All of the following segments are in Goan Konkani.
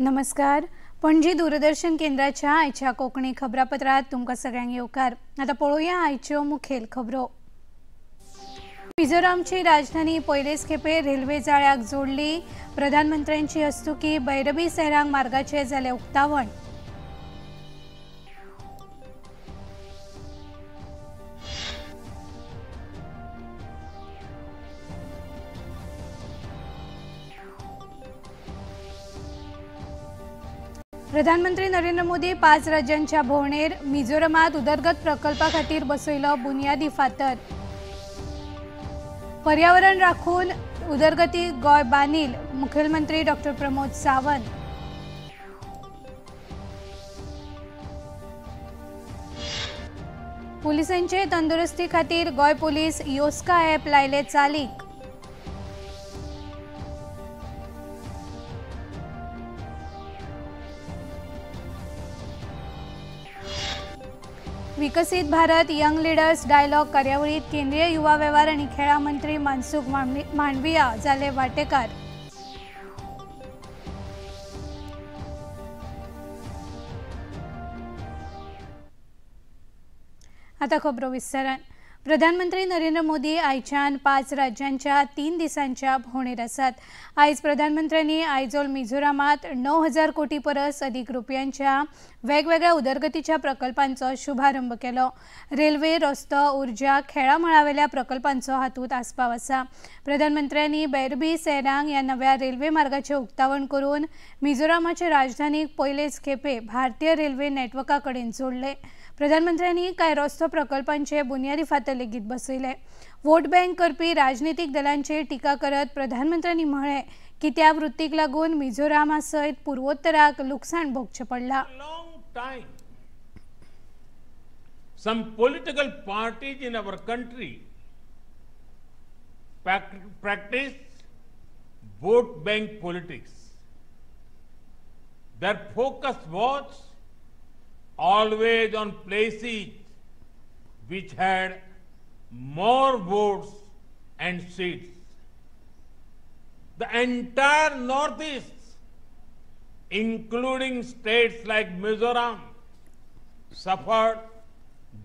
नमस्कार, पणजी दूरदर्शन केंद्राच्या आयच्या कोंकणी खबरापत्रात तुमकां सगळ्यांक येवकार। आतां पळोवया आयच्यो मुखेल खबरो। मिझोरामची राजधानी पयलेच खेपे रेल्वे जाळ्याक जोडली। प्रधानमंत्र्यांची हस्तुकी बैरबी सेरांग मार्गाचे जालें उक्तावण। प्रधानमंत्री नरेंद्र मोदी 5 राज्यांच्या भोवणेर मिझोरामात उदरगत प्रकल्पा खातीर बसयलो बुनियादी फातर। पर्यावरण राखून उदरगती गोंय बानील, मुखेलमंत्री डॉक्टर प्रमोद सावंत। पुलिसांचे तंदुरुस्ती खातीर गोंय पुलीस योस्का ॲप लायले चालीक। विकसित भारत यंग लीडर्स डायलॉग कार्यावळीत केंद्रीय युवा वेव्हार आणि खेळा मंत्री मनसुख मांडविया जाले वाटेकार। आता खबरो विस्तारान। प्रधानमंत्री नरेंद्र मोदी आयच्यान 5 राज्यांच्या 3 दिसांच्या भोंवडेर आसात। आयज प्रधानमंत्र्यांनी आयजोल मिझोरामात 9,000 कोटी परस अदीक रुपयांच्या वेगवेगळ्या उदरगतीच्या प्रकल्पांचो शुभारंभ केलो। रेल्वे, रस्तो, ऊर्जा, खेळा मळावेल्या प्रकल्पांचो हातूंत आस्पाव आसा। प्रधानमंत्र्यांनी बैरबी सेरांग ह्या नव्या रेल्वे मार्गाचें उक्तावण करून मिझोरामाचे राजधानीक पयलेच खेपे भारतीय रेल्वे नेटवर्का कडेन जोडले। प्रधानमंत्र्यांनी कांय रस्तो प्रकल्पांचे बुनियादी फातर लेगीत बसयले। वोट बँक करपी राजनीतिक दलांचेर टिका करत प्रधानमंत्र्यांनी म्हळें की त्या वृत्तीक लागून मिझोरामा सयत पूर्वोत्तराक लुकसाण भोगचें पडलां। Some political parties in our country practice vote bank politics. Their focus was always on places which had more votes and seats. The entire Northeast, including states like Mizoram, suffered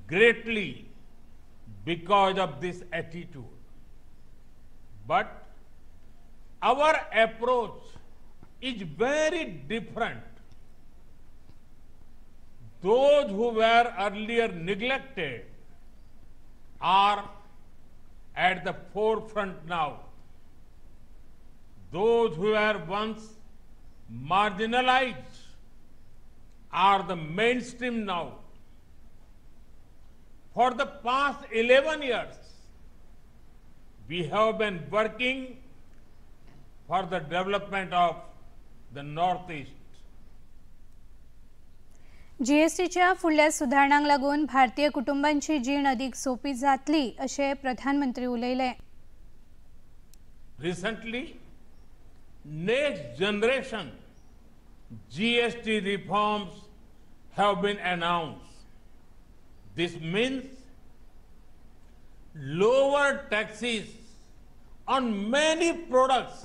greatly because of this attitude. But our approach is very different. Those who were earlier neglected are at the forefront now. Those who were once marginalized are the mainstream now. For the past 11 years, we have been working for the development of the Northeast. जीएसटीच्या फुडल्या सुधारणांक लागून भारतीय कुटुंबांची जीण अधिक सोपी जातली अशें प्रधानमंत्री उलयले। Recently, next generation GST reforms have been announced. This means lower taxes on many products,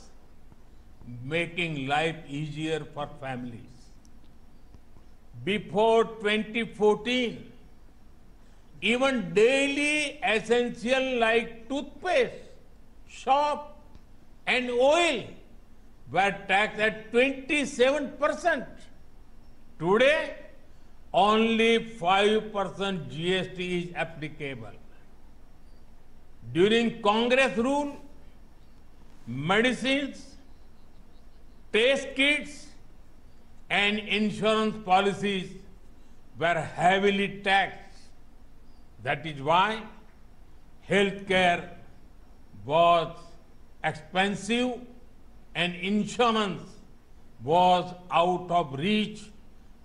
making life easier for families. Before 2014, even daily essential like toothpaste, soap and oil were taxed at 27%. Today, only 5% GST is applicable. During Congress rule, medicines, test kits and insurance policies were heavily taxed. That is why healthcare was expensive and insurance was out of reach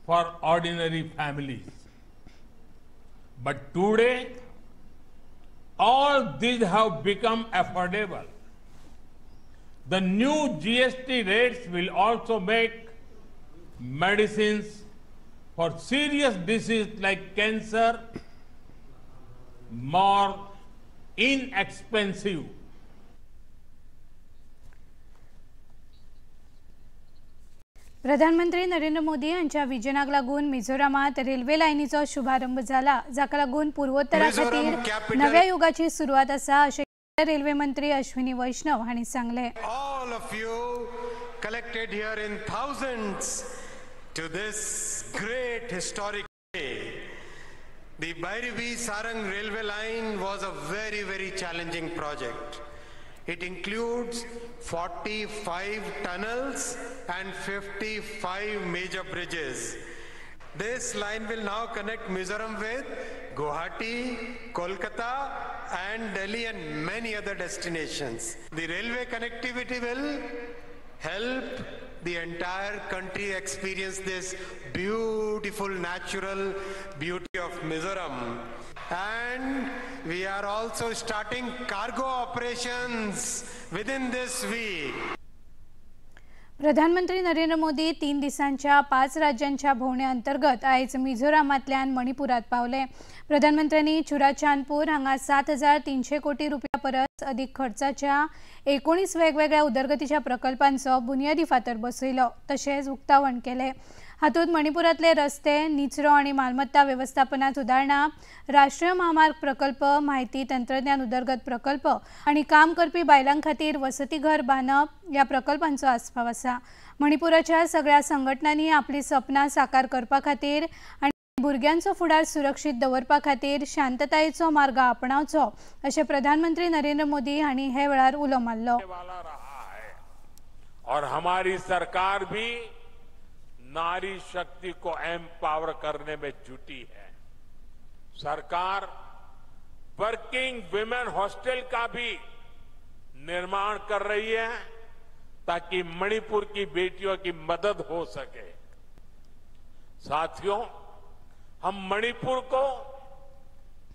for ordinary families. But today, all these have become affordable. The new GST rates will also make medicines for serious disease like cancer more inexpensive. प्रधानमंत्री नरेंद्र मोदी हांच्या विजनाक लागून मिझोरामात रेल्वे लायनीचो शुभारंभ जाला, जाका लागून पूर्वोत्तरा खातीर नव्या युगाची सुरवात आसा अशें रेल्वे मंत्री अश्विनी वैष्णव हांणी सांगलें. All of you collected here in thousands to this great historic day. The Bairabi Sarang railway line was a very, very challenging project. It includes 45 tunnels and 55 major bridges. This line will now connect Mizoram with Guwahati, Kolkata and Delhi and many other destinations. The railway connectivity will help the entire country experience this beautiful natural beauty of Mizoram. And we are also starting cargo operations within this week. प्रधानमंत्री नरेंद्र मोदी 3 दिसांच्या 5 राज्यांच्या भोवणे अंतर्गत आयज मिझोरामांतल्यान मणिपुरात पावले. प्रधानमंत्र्यांनी चुराचांदपूर हांगा 7,300 कोटी रुपया परस अदीक खर्चाच्या 19 वेगवेगळ्या उदरगतीच्या प्रकल्पांचो बुनियादी फातर बसयलो तशेंच उक्तावण केलें. हातूंत मणिपुरांतले रस्ते, निचरो आनी मालमत्ता वेवस्थापनात सुदारणा, राष्ट्रीय म्हामार्ग प्रकल्प, माहिती तंत्रज्ञान उदरगत प्रकल्प आनी काम करपी बायलां खातीर वसतीघर बांदप ह्या प्रकल्पांचो आस्पाव आसा. मणिपुराच्या सगळ्या संघटनांनी आपली सपनां साकार करपा खातीर आनी भुरग्यांचो फुडार सुरक्षीत दवरपा खातीर शांततायेचो मार्ग आपणावचो अशें प्रधानमंत्री नरेंद्र मोदी हांणी हे वेळार उलो मारलो. और हमारी सरकार भी नारी शक्ति को एम्पावर करने में जुटी है. सरकार वर्किंग विमेन हॉस्टल का भी निर्माण कर रही है ताकि मणिपुर की बेटियों की मदद हो सके. साथियों, हम मणिपुर को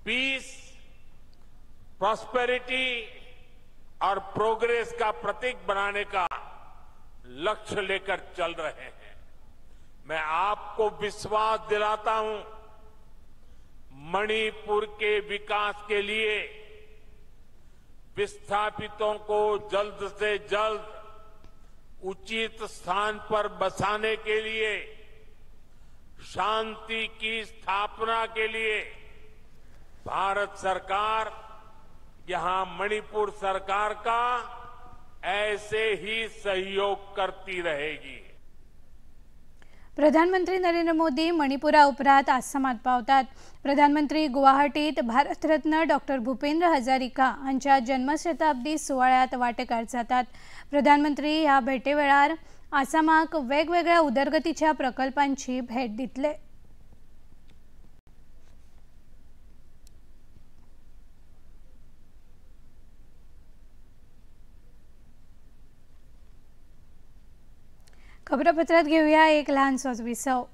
पीस, प्रॉस्पेरिटी और प्रोग्रेस का प्रतीक बनाने का लक्ष्य लेकर चल रहे हैं. मैं आपको विश्वास दिलाता हूं, मणिपुर के विकास के लिए विस्थापितों को जल्द से जल्द उचित स्थान पर बसाने के लिए, शांति की स्थापना के लिए भारत सरकार यहां मणिपुर सरकार का ऐसे ही सहयोग करती रहेगी. प्रधानमंत्री नरेंद्र मोदी मणिपुरा उपरांत आसामात पावतात. प्रधानमंत्री गुवाहाटीत भारतरत्न डॉक्टर भूपेंद्र हजारिका हांच्या जन्मशताब्दी सुवाळ्यात वांटेकार जातात. प्रधानमंत्री ह्या भेटे वेळार आसामाक वेगवेगळ्या उदरगतीच्या प्रकल्पांची भेट दितले. खबरापत्रात घेऊया एक लहानसोच विसव.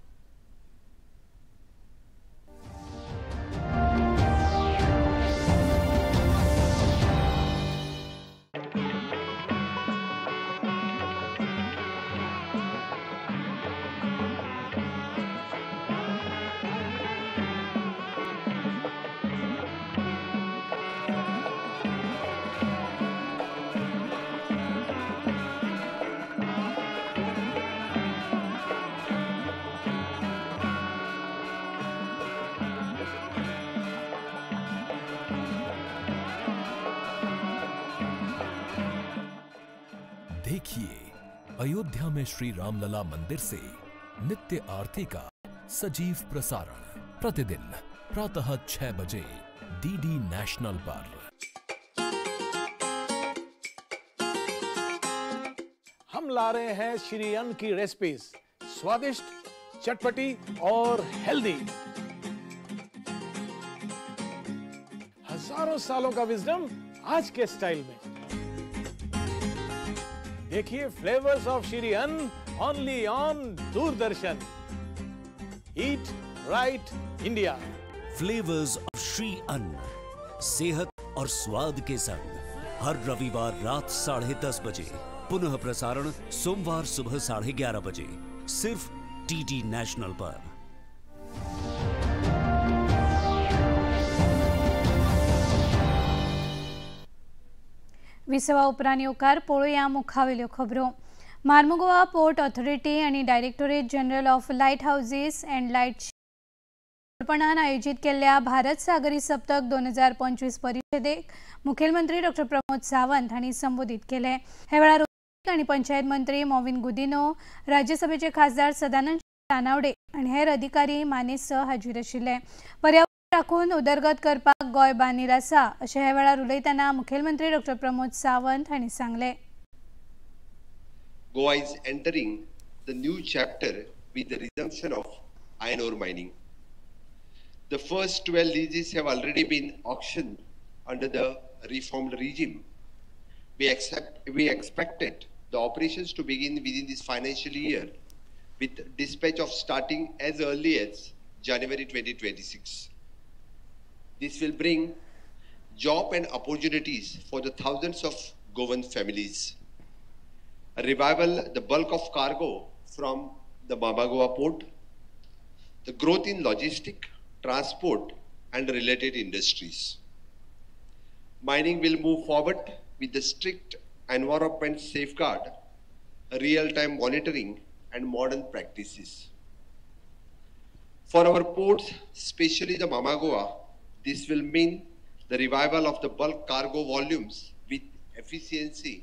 देखिए अयोध्या में श्री रामलला मंदिर से नित्य आरती का सजीव प्रसारण प्रतिदिन प्रातः 6 बजे डीडी नेशनल पर. हम ला रहे हैं श्री अन्न की रेसिपीज, स्वादिष्ट, चटपटी और हेल्दी. हजारों सालों का विजडम आज के स्टाइल में. देखिए flavours of Shri Anna only on Doordarshan. Eat right India. Flavours of Shri Anna, सेहत और स्वाद के संग हर रविवार रात 10:30 बजे, पुनः प्रसारण सोमवार सुबह 11:30 बजे, सिर्फ डीडी नेशनल पर. विसवा उपरांत येवकार पळोवया मुखावेल्यो खबरो. मार्मगोवा पोर्ट ऑथॉरिटी आनी directorate general of light houses and light पणान आयोजीत केल्ल्या भारत सागरी सप्तक 2025 परिशदेक मुखेलमंत्री डॉ प्रमोद सावंत हांणी संबोधीत केले। हे वेळार आनी पंचायत मंत्री मॉविन गुदिनो, राज्यसभेचे खासदार सदानंद तानावडे आनी हेर अधिकारी मानेस्त हाजीर आशिल्ले। पर्यावरण राखून उदरगत करपाक गोंय बांदील आसा अशें हे वेळार उलयतना मुखेलमंत्री डॉ प्रमोद सावंत हांणी सांगलें। Goa is entering the new chapter with the resumption of iron ore mining. The first 12 leases have already been auctioned under the reformed regime. We expected the operations to begin within this financial year, with dispatch of starting as early as January 2026. This will bring job and opportunities for the thousands of Goan families. A revival the bulk of cargo from the Mormugao port, the growth in logistics, transport and related industries. Mining will move forward with the strict environment safeguard, real-time monitoring and modern practices. For our ports, especially the Mormugao, this will mean the revival of the bulk cargo volumes with efficiency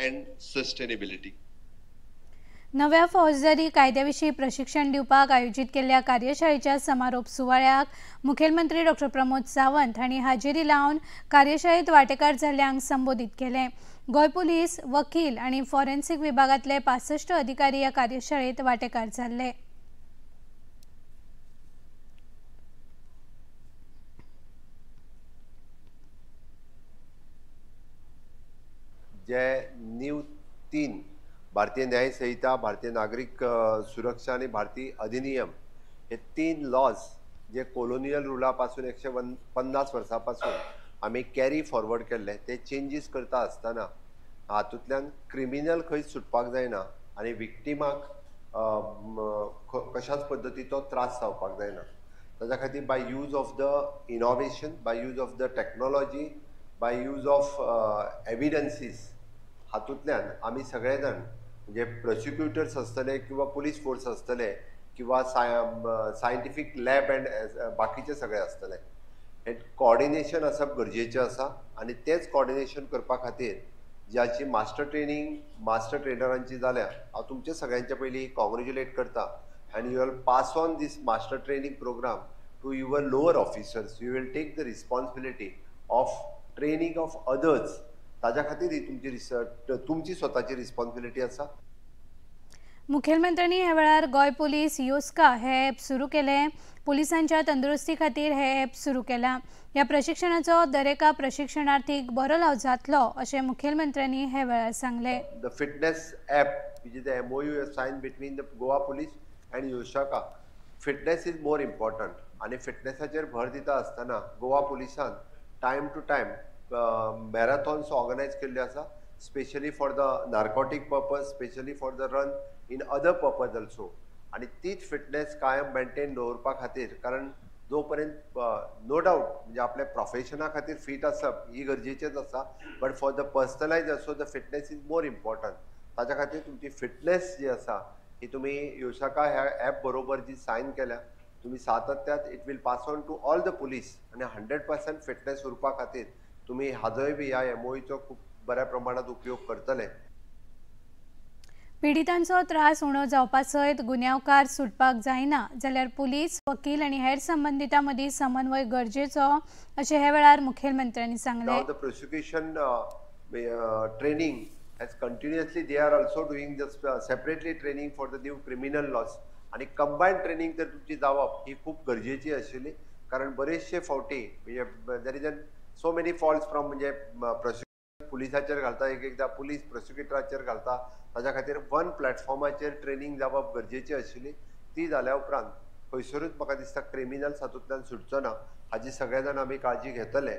and sustainability. नव्या फौजदारी कायद्याविशीं प्रशिक्षण दिवपाक आयोजीत केल्ल्या कार्यशाळेच्या समारोप सुवाळ्याक मुखेलमंत्री डॉ प्रमोद सावंत हांणी हाजेरी लावन कार्यशाळेत वांटेकार जाल्ल्यांक संबोधीत केलें। गोंय पुलीस, वकील आनी फॉरेन्सिक विभागांतले 65 अधिकारी ह्या कार्यशाळेत वांटेकार जाल्ले। जे न्यू 3 भारतीय न्याय संहिता, भारतीय नागरिक सुरक्षा आनी भारतीय अधिनियम हे 3 लॉज जे कोलोनियल रुला पासून 150 वर्सां पासून आमी कॅरी फॉरवर्ड केल्ले ते चेंजीस करता आसतना हातूंतल्यान क्रिमिनल खंय सुटपाक जायना आनी विक्टिमाक कशाच पद्दतीचो त्रास जावपाक जायना। ताच्या खातीर by use of the innovation, by use of the technology, by use of evidences हातूंतल्यान आमी सगळे जाण म्हणजे प्रोसिक्युटर्स आसतले किंवा पुलीस फोर्स आसतले किंवा सायंटिफीक लॅब अँड बाकीचे सगळे आसतले, हे कॉर्डिनेशन आसप गरजेचें आसा आनी तेच कॉर्डिनेशन करपा खातीर ज्याची मास्टर ट्रेनींग मास्टर ट्रेनरांची जाल्या, हांव तुमचे सगळ्यांच्या पयलीं कॉंग्रेच्युलेट करता आनी you will pass on this master training programme to your lower officers. You will take the responsibility of training of others. ताज्या खातीर ही तुमची स्वताची रिस्पॉन्सिबिलिटी आसा। मुखेलमंत्र्यांनी ह्या वेळार गोंय पुलीस योस्का हे ॲप सुरू केलें। पुलिसांच्या तंदुरुस्ती खातीर हे ॲप सुरू केलां। ह्या प्रशिक्षणाचो दरेका प्रशिक्षणार्थीक बरो लाव जातलो अशें मुखेलमंत्र्यांनी ह्या वेळार सांगलें। The fitness app which is the MOU sign between the Goa police and Yoshaka, fitness is more important आनी फिटनेसाचेर भर दिता आसतना Goa पुलिसान time to time marathons organise केल्ले आसा, specially for the narcotic purpose, specially for the run in other purpose also. आनी तीच फिटनेस कायम मेंटेन दवरपा खातीर, कारण जो पर्यंत नो डावट म्हणजे आपल्या प्रोफेशना खातीर फिट आसप ही गरजेचेच आसा, but for the personalise also the fitness is more important. ताच्या खातीर तुमची फिटनेस जी आसा ही तुमी योशाका ह्या ॲप बरोबर जी सायन केल्या तुमी सातत्यात it will pass on to all the police आनी 100% फिटनेस उरपा खातीर तुमी हाजोय बी ह्या एमओयूचो खूब बऱ्या प्रमाणात उपयोग करतले। पिडितांचो त्रास उणो जावपा सयत गुन्यांवकार सुटपाक जायना जाल्यार पुलीस, वकील आनी हेर संबंदितां मदीं समन्वय गरजेचो अशें ह्या वेळार मुखेलमंत्र्यांनी सांगलें। The prosecution training has continuously they are also doing the separately training for the new criminal laws आनी कंबायन ट्रेनिंग जर तुमची जावप ही खूब गरजेची आशिल्ली, कारण बरेचशे फावटी म्हणजे there is an so many faults from म्हणजे प्रोसिक्युटर पुलिसाचेर घालता, एक एकदां पुलीस प्रोसिक्युटराचेर घालता। ताच्या खातीर वन प्लॅटफॉर्माचेर ट्रेनिंग जावप गरजेची आशिल्ली। ती जाल्या उपरांत खंयसरूच म्हाका दिसता क्रिमिनल्स हातूंतल्यान सुटचो ना हाजी सगळे जाण आमी काळजी घेतले।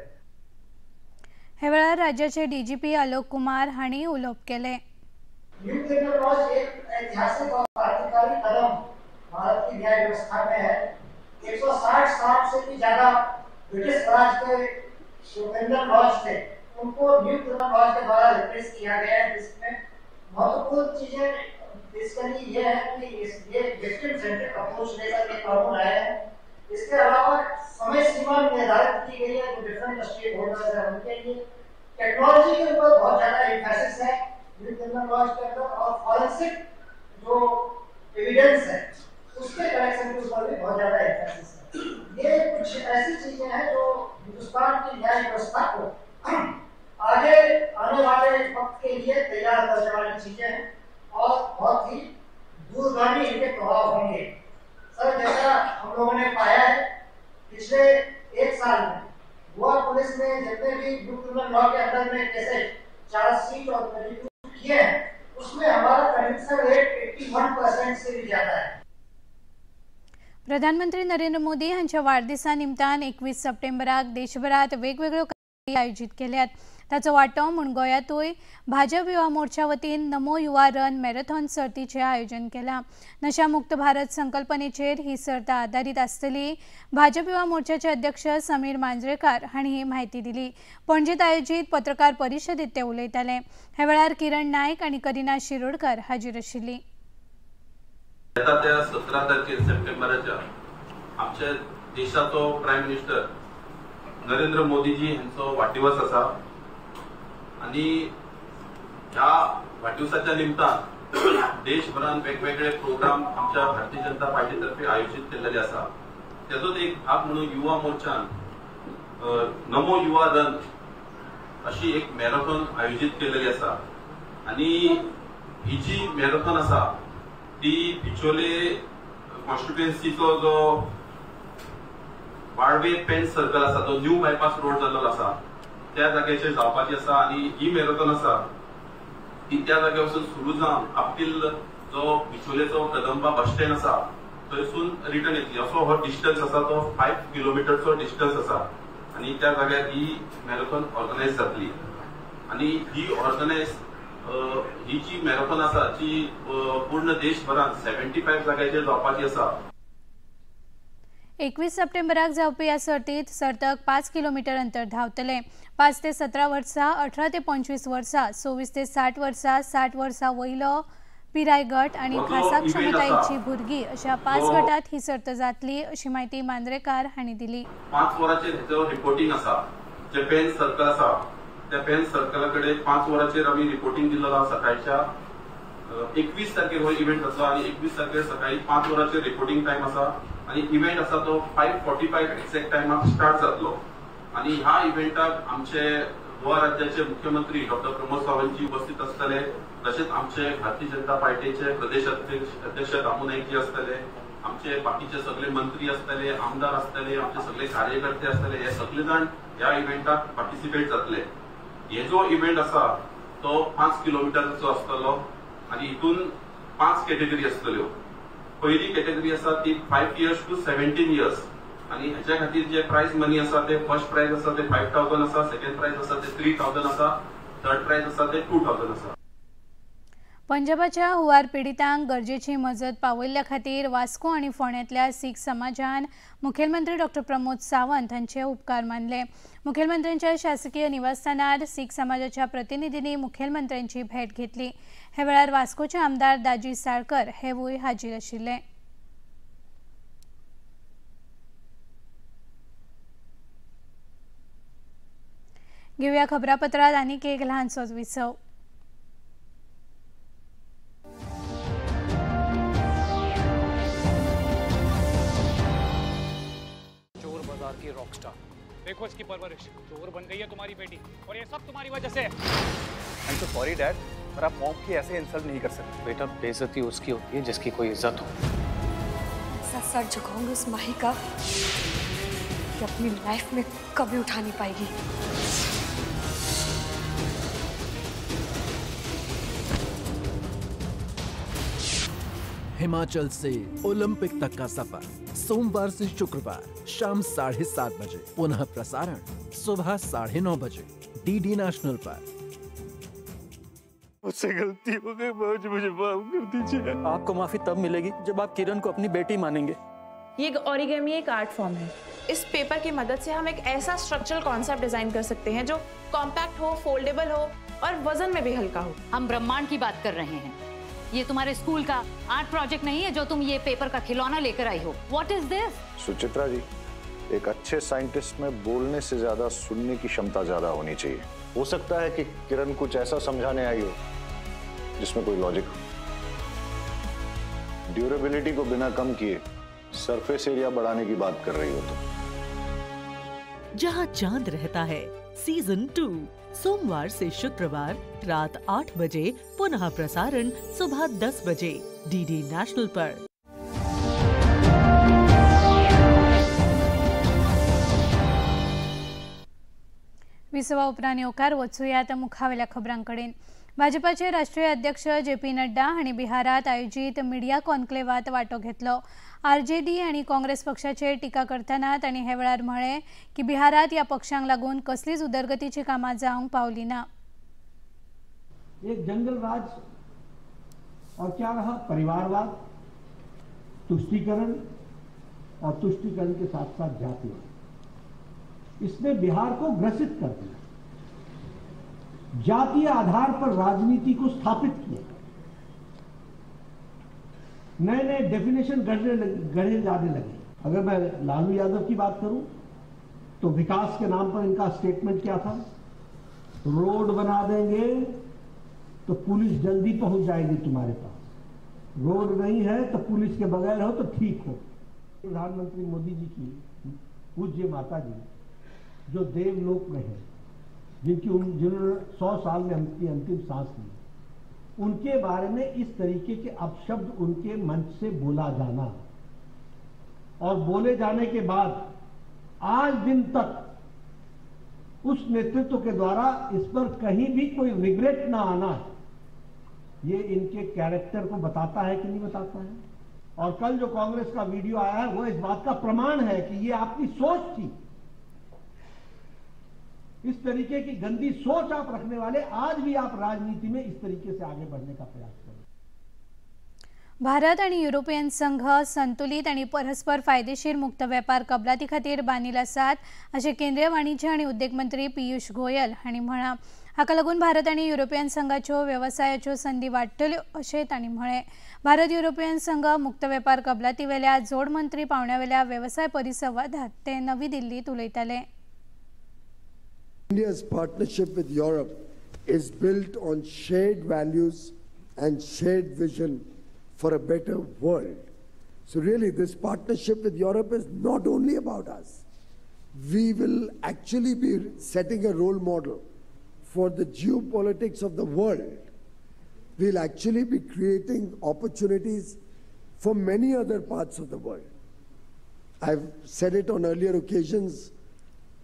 हे वेळार राज्याचे डीजीपी आलोक कुमार हांणी उलोवप केलें। न्यू क्रिमिनल लॉज एक ऐतिहासिक और क्रांतिकारी कदम भारत की न्याय व्यवस्था में है। 160 साल से भी ज्यादा ब्रिटिश राज के जो क्रिमिनल लॉज थे उनको न्यू क्रिमिनल लॉज के द्वारा रिप्लेस किया गया है, जिसमें महत्वपूर्ण चीजें बेसिकली ये है कि ये विक्टिम सेंट्रिक अप्रोच लेकर ये कानून आया है। इसके अलावा समय सीमा निर्धारित की गई है जो डिफरेंट स्टेक होल्डर्स हैं उनके लिए। टेक्नोलॉजी के ऊपर बहुत ज़्यादा एम्फेसिस है न्यू क्रिमिनल लॉज के अंदर, और फॉरेंसिक जो एविडेंस है उसके कलेक्शन के ऊपर भी बहुत ज़्यादा एम्फेसिस है। ये कुछ ऐसी चीज़ें हैं जो हिंदुस्तान की न्याय व्यवस्था को आगे आने वाले वक्त के लिए तैयार करने वाली चीज़ें हैं और बहुत ही दूरगामी इनके प्रभाव होंगे। सर, जैसा हम लोगों ने पाया है पिछले एक साल में गोवा पुलिस ने जितने भी न्यू क्रिमिनल लॉ के अंदर में केसेज चार्जशीट और प्रोसिक्यूट किए हैं उसमें हमारा कन्विक्शन रेट 81% से भी ज्यादा है। प्रधानमंत्री नरेंद्र मोदी हांच्या वाडदिसा निमतान 21 सप्टेंबराक देशभरात वेगवेगळ्यो कार्यावळी आयोजीत केल्यात। ताचो वांटो म्हूण गोंयांतूय भाजप युवा मोर्चा वतीन नमो युवा रन मॅरेथॉन सर्तीचें आयोजन केलां। नशामुक्त भारत संकल्पनेचेर ही सर्त आदारीत आसतली। भाजप युवा मोर्चाचे अध्यक्ष समीर मांजरेकार हांणी ही म्हायती दिली। पणजेंत आयोजीत पत्रकार परिशदेंत ते उलयताले। ह्या वेळार किरण नायक आनी करिना शिरोडकर हाजीर आशिल्ली। येता त्या 17 तारखेर सप्टेंबराच्या आमच्या देशाचो प्रायम मिनिस्टर नरेंद्र मोदीजी हांचो वाडदिवस आसा आनी ह्या वाडदिवसाच्या निमतान देशभरान वेगवेगळे प्रोग्राम आमच्या भारतीय जनता पार्टी तर्फे आयोजीत केल्ले आसा। तेजोच एक भाग म्हणून युवा मोर्चान नमो युवा रन अशी एक मॅरेथॉन आयोजीत केल्ली आसा आनी ही जी मॅरेथॉन आसा ती बिचोले कॉन्स्टिट्युएन्सीचो जो वाळवे पेन सर्कल आसा तो न्यू बायपास रोड जाल्लो आसा त्या जाग्याचेर जावपाची आसा आनी ही मॅरेथॉन आसा ती त्या जाग्या वचून सुरू जावन आपील जो बिचोलेचो कदंबा बस स्टँड आसा थंयसून रिटर्न येतली। असो हो डिस्टन्स आसा तो 5 किलोमिटरचो डिस्टन्स आसा आनी त्या जाग्यार ही मॅरेथॉन ऑर्गनायज जातली आनी ही ऑर्गनायज ही जी मॅरेथॉन आसा ती पूर्ण देशभरात 75 जाग्याचेर जावपाची आसा। 21 सप्टेंबराक जावपी ह्या सर्तीत सर्तक 5 किलोमीटर अंतर धांवतले। 5 ते 17 वर्सां, 18 ते 25 वर्सां, 26 ते 60 वर्सां, 60 वर्सां वयलो पिराय गट आनी खासा क्षमतायेची भुरगीं अशा 5 गटात ही सर्त जातली अशी म्हायती मांद्रेकार हांणी दिली। 5 वरांचेर हेचो रिपोर्टिंग आसा, जे पेन सर्कल आसा त्या पेन सर्कला कडेन 5 वरांचेर आमी रिपोर्टिंग दिल्लो आसा। सकाळच्या 21 तारखेर हो इव्हेंट जातलो आनी 21 तारखेर सकाळी 5 वरांचेर रिपोर्टिंग टायम आसा आनी इव्हेंट आसा तो 5:45 एक्झॅक्ट टायमाक स्टार्ट जातलो आनी ह्या इव्हेंटाक आमचे गोवा राज्याचे मुख्यमंत्री डॉक्टर प्रमोद सावंतजी उपस्थित आसतले, तशेंच आमचे भारतीय जनता पार्टीचे प्रदेश अध्यक्ष दामू नाईकजी आसतले, आमचे बाकीचे सगळे मंत्री आसतले, आमदार आसतले, आमचे सगळे कार्यकर्ते आसतले, हे सगळे जाण ह्या इव्हेंटाक पार्टिसिपेट जातले। हे जो इव्हेंट आसा तो 5 किलोमिटरचो आसतलो आनी हितून 5 कॅटेगरी आसतल्यो। पहिली कॅटेगरी आसा ती 5 इयर्स टू 17 इयर्स आनी हेच्या खातीर जे प्रायज मनी आसा ते फर्स्ट प्रायज आसा ते 5000 आसा, सेकंड प्रायज आसा ते 3000 आसा, थर्ड प्रायज आसा ते 2000 आसा। पंजाबाच्या हुंवार पिडितांक गरजेची मजत पावयल्ल्या खातीर वास्को आनी फोंड्यांतल्या सीख समाजान मुखेलमंत्री डॉक्टर प्रमोद सावंत हांचे उपकार मानले। मुखेलमंत्र्यांच्या शासकीय निवासस्थानार सीख समाजाच्या प्रतिनिधींनी मुखेलमंत्र्यांची भेट घेतली। ह्या वेळार वास्कोचे आमदार दाजी साळकर हेवूय हाजीर आशिल्ले। घेवया खबरापत्रात आनीक एक ल्हानसोच विसव। चोर बाजार की रॉकस्टार, देखो इसकी परवरिश, चोर बन गई है तुम्हारी बेटी और ये सब तुम्हारी वजह से। I am so sorry dad, पर आप मॉम की ऐसे इंसल्ट नहीं कर सकते। बेटा, बेइज्जती उसकी होती है जिसकी कोई इज्जत हो। ऐसा सर झुकाऊंगी उस माही का कि अपनी लाइफ में कभी उठा नहीं पाएगी। हिमाचल से ओलंपिक तक का सफर सोमवार से शुक्रवार शाम 7:30 बजे, पुनः प्रसारण सुबह 9:30 बजे डीडी नेशनल पर। मुझसे गलती हो गई, मुझे माफ कर दीजिए। आपको माफी तब मिलेगी जब आप किरण को अपनी बेटी मानेंगे। ये ओरिगेमी एक आर्ट फॉर्म है। इस पेपर की मदद से हम एक ऐसा स्ट्रक्चरल कॉन्सेप्ट डिजाइन कर सकते हैं जो कॉम्पैक्ट हो, फोल्डेबल हो और वजन में भी हल्का हो। हम ब्रह्मांड की बात कर रहे हैं, ये तुम्हारे स्कूल का आर्ट प्रोजेक्ट नहीं है जो तुम ये पेपर का खिलौना लेकर आई हो। What is this? Suchitra ji, एक अच्छे साइंटिस्ट में बोलने से ज्यादा सुनने की क्षमता ज्यादा होनी चाहिए। हो सकता है कि किरण कुछ ऐसा समझाने आई हो जिसमें कोई लॉजिक हो। ड्यूरेबिलिटी को बिना कम किए सरफेस एरिया बढ़ाने की बात कर रही हो तो। जहां चांद रहता है सीजन 2 सोमवार से शुक्रवार रात 8 बजे, पुनः प्रसारण सुबह 10 बजे डीडी नेशनल पर। विसवा उपरांत येवकार वचुया मुखावेल्या खबरांकडेन। भाजपाचे राष्ट्रीय अध्यक्ष जे पी नड्डा हांणी बिहारात आयोजीत मिडिया कॉन्क्लेवात वांटो घेतलो। आरजेडी आनी काँग्रेस पक्षाचेर टिका करतना तांणी हे वेळार म्हळें की बिहारात ह्या पक्षांक लागून कसलीच उदरगतीची कामां जावंक पावली ना। एक जंगल राज और क्या रहा, परिवारवाद, तुष्टीकरण और तुष्टीकरण के साथ साथ जातिवाद, इसने बिहार को ग्रसित कर दिया। जातीय आधार पर राजनीति को स्थापित किया, नए नए डेफिनेशन गढ़े जाने लगे। अगर मैं लालू यादव की बात करूं तो विकास के नाम पर इनका स्टेटमेंट क्या था, रोड बना देंगे तो पुलिस जल्दी पहुंच जाएगी तुम्हारे पास, रोड नहीं है तो पुलिस के बगैर हो तो ठीक हो। प्रधानमंत्री मोदी जी की पूज्य माता जी जो देवलोक में है, जिनकी जिन्होंने 100 साल में अपनी अंतिम सांस ली, उनके बारे में इस तरीके के अपशब्द उनके मंच से बोला जाना और बोले जाने के बाद आज दिन तक उस नेतृत्व के द्वारा इस पर कहीं भी कोई रिग्रेट ना आना, ये इनके कैरेक्टर को बताता है कि नहीं बताता है। और कल जो कांग्रेस का वीडियो आया है वो इस बात का प्रमाण है कि ये आपकी सोच थी। इस तरीके की गंदी सोच आप रखने वाले आज भी आप राजनीति में इस तरीके से आगे बढ़ने का प्रयास करें। भारत आणि युरोपियन संघ संतुलित आणि परस्पर फायदेशीर मुक्त व्यापार कबलाती खातीर बांदील आसात अशें केंद्रीय वाणिज्य आणि उद्देग मंत्री पियुष गोयल हांणी म्हळां। हाका लागून भारत आणि युरोपियन संघाच्यो वेवसायाच्यो संदी वाडटल्यो अशें तांणी म्हळें। भारत युरोपियन संघ मुक्त वेपार कबलातीवेल्या जोड मंत्री पावंड्यावेल्या वेवसाय परिसंवादात ते नवी दिल्लीत उलयताले। India's partnership with Europe is built on shared values and shared vision for a better world. So really this partnership with Europe is not only about us. We will actually be setting a role model for the geopolitics of the world. We'll actually be creating opportunities for many other parts of the world. I've said it on earlier occasions,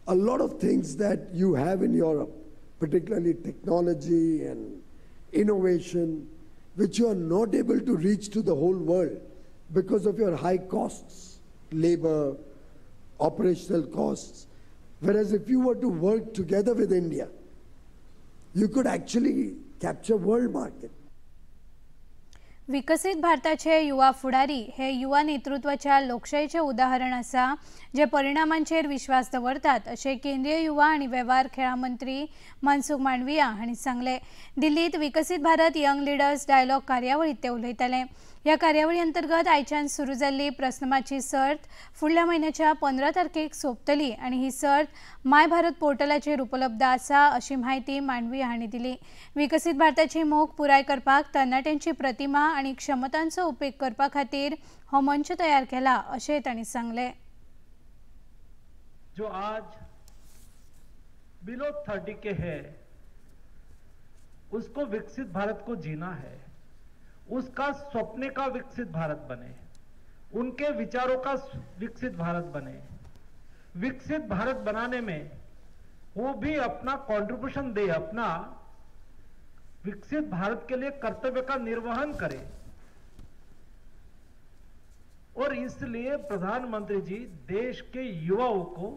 a lot of things that you have in Europe, particularly technology and innovation, which you are not able to reach to the whole world because of your high costs, labor, operational costs. Whereas if you were to work together with India, you could actually capture world market. विकसित भारताचे युवा फुडारी हे युवा नेतृत्वाच्या लोकशाहीचे उदाहरण आसा जे परिणामांचेर विश्वास दवरतात अशें केंद्रीय युवा आनी वेव्हार खेळां मंत्री मनसुख मांडविया हांणी सांगलें। दिल्लीत विकसित भारत यंग लिडर्स डायलॉग कार्यावळींत ते उलयताले। ह्या कार्यावळी अंतर्गत आयच्यान सुरू जाल्ली प्रस्नमाची सर्त फुडल्या म्हयन्याच्या 15 तारखेक सोंपतली आनी ही सर्त my Bharat पोर्टलाचेर उपलब्ध आसा अशी म्हायती मांडविया हांणी दिली। विकसित भारताची मोख पुराय करपाक तरणाट्यांची प्रतिमा आनी क्षमतांचो उपेग करपा खातीर हो मंच तयार केला अशें तांणी सांगलें। जो आज बिलो 30 के है उसको विकसित भारत को जीना है, उसका सपने का विकसित भारत बने, उनके विचारों का विकसित भारत बने। विकसित भारत बनाने में वो भी अपना कंट्रीब्यूशन दे, अपना विकसित भारत के लिए कर्तव्य का निर्वहन करे। और इसलिए प्रधानमंत्री जी देश के युवाओं को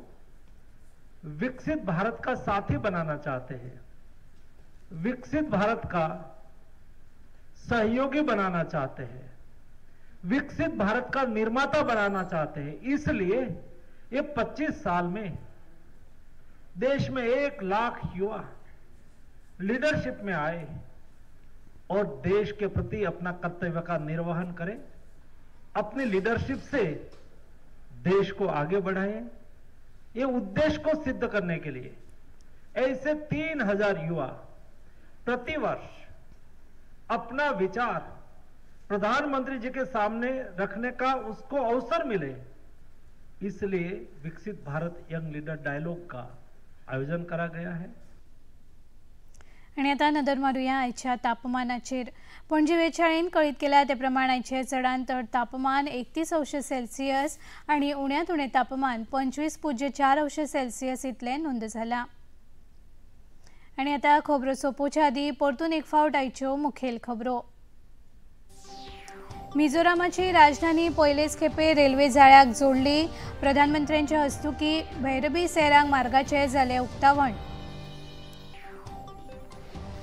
विकसित भारत का साथी बनाना चाहते हैं, विकसित भारत का सहयोगी बनाना चाहते हैं, विकसित भारत का निर्माता बनाना चाहते हैं। इसलिए ये 25 साल में देश में 1 लाख युवा लीडरशिप में आए और देश के प्रति अपना कर्तव्य का निर्वहन करें, अपनी लीडरशिप से देश को आगे बढ़ाएं। ये उद्देश्य को सिद्ध करने के लिए ऐसे 3000 युवा प्रतिवर्ष अपना विचार प्रधानमंत्री जी के सामने रखने का उसको अवसर मिले, इसलिए विकसित भारत यंग लीडर डायलॉग का आयोजन करा गया है। आनी आतां नदर मारुया आयच्या तापमानाचेर। पणजी वेधशाळेन कळीत केल्या ते प्रमाण आयचें चडांत चड तापमान 31 अंश सेल्सियस आनी उण्यांत उणें तापमान 25.4 अंश सेल्सियस इतलें नोंद जालां। आनी आतां खबरो सोंपोवच्या आदीं परतून एक फावट आयच्यो मुखेल खबरो। मिझोरामाची राजधानी पयलेच खेपे रेल्वे जाळ्याक जोडली। प्रधानमंत्र्यांच्या हस्तुकी भैरबी सेरांग मार्गाचें जालें उक्तावण।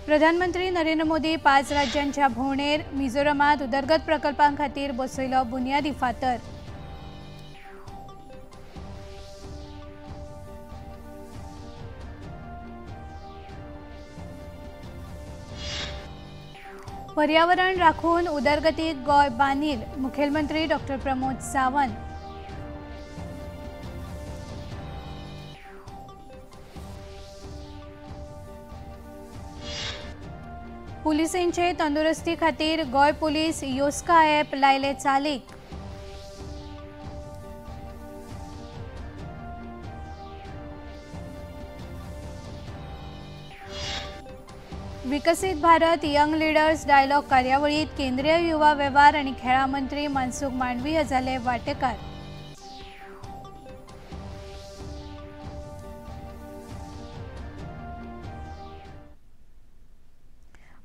प्रधानमंत्री नरेंद्र मोदी 5 राज्यांच्या भोंवडेर मिझोरामात उदरगत प्रकल्पां खातीर बसयलो बुन्यादी फातर। पर्यावरण राखून उदरगतीक गोंय बांदील, मुखेलमंत्री डॉक्टर प्रमोद सावंत। पुलिसेंचे तंदुरुस्ती खातीर गोंय पुलीस योस्का ॲप लायले चालीक। विकसित भारत यंग लिडर्स डायलॉग कार्यावळीत केंद्रीय युवा वेव्हार आनी खेळां मंत्री मनसुख मांडवीय जाले वांटेकार।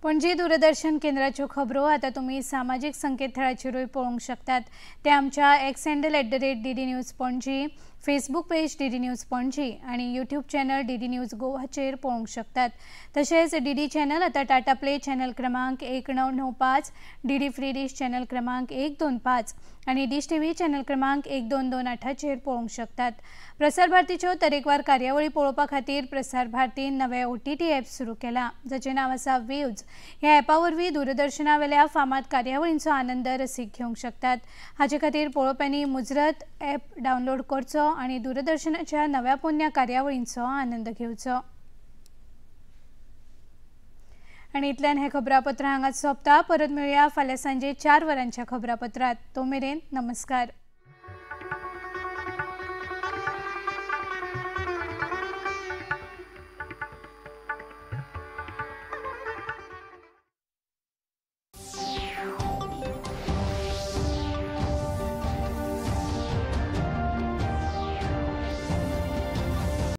पणजी दूरदर्शन केंद्राच्यो खबरो आतां तुमी सामाजीक संकेतथळाचेरूय पळोवंक शकतात। ते आमच्या X handle @DD News Panaji, Facebook page DD News Panaji आनी यूट्यूब चॅनल डीडी न्यूज गोवाचेर पळोवंक शकतात। तशेंच डीडी चॅनल आतां टाटा प्ले चॅनल क्रमांक 1995, डीडी फ्री डिश चॅनल क्रमांक 125 आनी डिश टीव्ही चॅनल क्रमांक 1228चेर पळोवंक शकतात। प्रसार भारतीच्यो तरेकवार कार्यावळी पळोवपा खातीर प्रसार भारतीन नवें OTT app सुरू केलां, जाचें नांव आसा वेव्ज। ह्या ॲपा वरवीं दूरदर्शनावेल्या फामाद कार्यावळींचो आनंद रसीक घेवंक शकतात। हाचे खातीर पळोवप्यांनी मुजरत ॲप डावनलोड करचो आनी दूरदर्शनाच्या नव्या पोन्न्या कार्यावळींचो आनंद घेवचो। आनी इतल्यान हें खबरापत्र हांगाच सोंपता। परत मेळया फाल्यां सांजे 4 वरांच्या खबरापत्रांत। तो मेरेन नमस्कार।